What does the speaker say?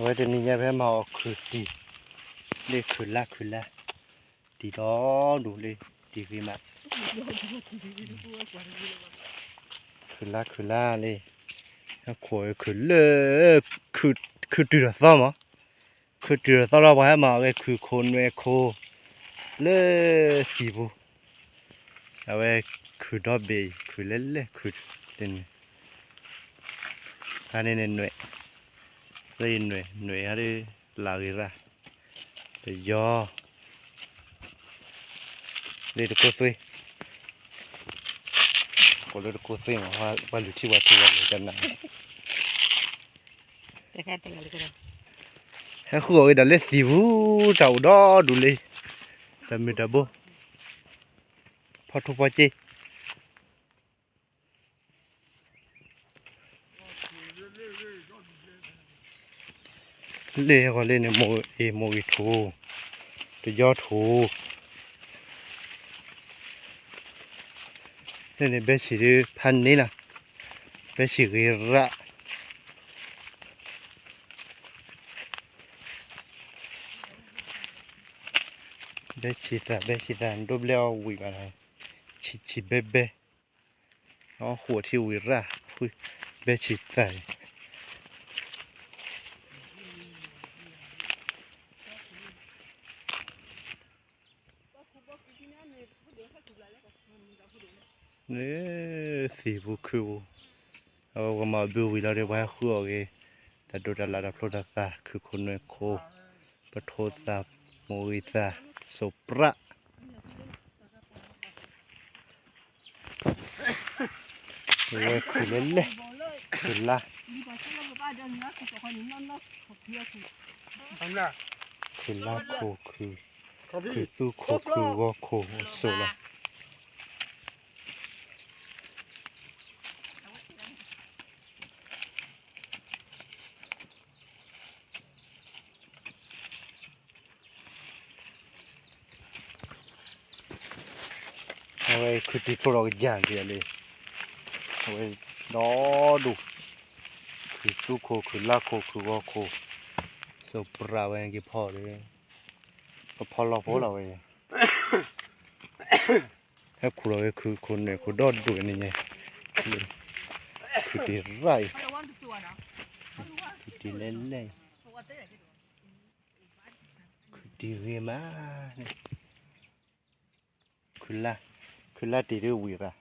အဝဲတနံၤညါဖဲမၤအီၤခုးတံၢ်, လၢခုးလါခုးလါ, တံၢ်ဒီဒူၣ်လၢ တံၢ်ဂ့ၤမး, ခုးလါခုးလါလၢ ဟဲခိးဝဲခုးလၢ ခုးတုၤဒီးသီမး, ခုးတုၤဒီးသီလီၤ ပှၤဟဲမၤအီၤဝဲခုးခိၣ်နွဲၣ်ခိၣ် လၢသံၣ်ပူၤ, အဝဲခုးဒီဘ့ၣ်အံၤ ခုးလဲၤလဲၤခုးတန့ၣ်, အန့ၣ်န့ၣ်နွဲၣ်, လၢယနွဲၣ် နွဲၣ်ဟဲဒ် လၢဂ့ၤရၣ်, ပယီၤ လၢတကိးသွ့, ကိးလၢတကိးသွ့မး, ပှၤလုၢ်ထံပှၤထံပှၤလုၢ်တနၤ, ဟဲဃုအီၣ်ဂ့ၤဒီးလၢသံၣ်ပူၤ တၢ်အိၣ်ဒီဒူၣ်လၢ တၢ်မုာ်တၢ်ဘိ, ဖီထူဖီစ့ လၢဟဲဃီၤလၢန့ၣ် မိၢ်အ့ၣ်မိၢ်ဂံၢ်ထိၣ်, တယီထိၣ်, လၢန့ၣ် ဘဲဆံၣ်ဒုးဖးန့ၢ်လီၤ, ဘဲဆံၣ်ဂ့ၤရၣ်, ဘဲဆံၣ်သၣ် ဘဲဆံၣ်သၣ် ဒိဘျဲအီၣ်ဝံၣ်ဘၣ်, ဆံးဆံးဘဲဘဲ, အီၣ်ဃိးထံဝံၣ်ရၣ်, ဘဲဆံၣ်သၣ်န့ၣ် လၢသံၣ်ပူၤခုးပူၤ, အဝဲပှၤမၤဘုဝံၤလီၤဒီး ပှၤဟဲဃုအီၣ်ဂ့ၤ တၢ်ဒိးတၢ်လၣ်တၢ်ဖျိတၢ်သၣ် ခုးခိၣ်နွဲၣ်ခိၣ်, ပထိသၣ် မိၢ်ဂံၢ်သၣ် စိးပြး ဝဲခုးလဲၤလဲၤ ခုးလါ, ခုးလါခိၣ်ခုး, ခုးသူခိၣ်ခုးဂီၤခိၣ်အစိၣ်လီၤ. အဝဲခုးတံၢ်ဖျိလီၤကယၢ်က့ၤလံ, အဝဲဒီဒူၣ်, ခုးသူခိၣ် ခုးလါခိၣ် ခုးဂီၤခိၣ်, စိးပြးဝဲက့ၤဖီဒီး, ကဖီလီၤဖိလီၤဝဲ, ဟဲခူၣ်လီၤဝဲခုးခိၣ်နွဲၣ်ခိၣ်ဒီဒူၣ်န့ၣ်, ခုးတံၢ်ရၣ်အံၤ, ခုးတံၢ်လဲၤလဲၤ, ခုးတံၢ်ဂ့ၤမး, ခုးလါ, ခုးလါတံၢ်ဒုးဝံၣ်ရၣ်,